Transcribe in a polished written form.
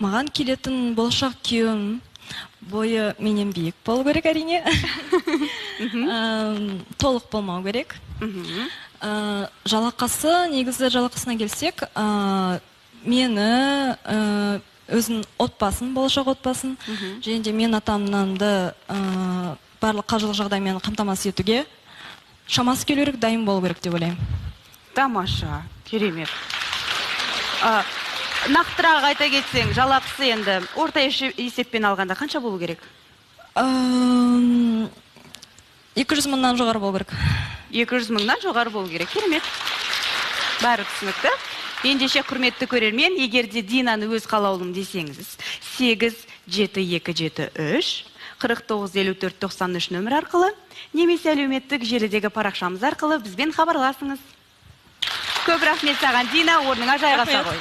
Маған келетін болашақ күйеуім бойы менен биік болу керек, әрине. Толық болмау керек. Жалақысы, негізі жалақысына келсек, мені, өзінің отбасын, болашақ отбасын, және де мен ата-анамды барлық қаржылық жағдаймен қамтамасыз етуге шамасы келу керек, дайын болу керек деп ойлаймын. Тамаша, керемет. Нақтырақ айта кетсең, жалақысы енді орта есеппен алғанда қанша болу керек? 200 мыңнан жоғары болу керек. 200 мыңнан жоғары болу керек. Керемет. Бәрі түсінікті. Ендеше, құрметті көрермен, егер де Динаны өз қалаулым десеңіз, 8 7 2 7 3 49 54 93 нөмір арқылы немесе әлеуметтік желідегі парақшамыз арқылы бізбен хабарласыңыз. Көп рахмет саған, Дина, орныңа жайғаса Рахмет. ғой.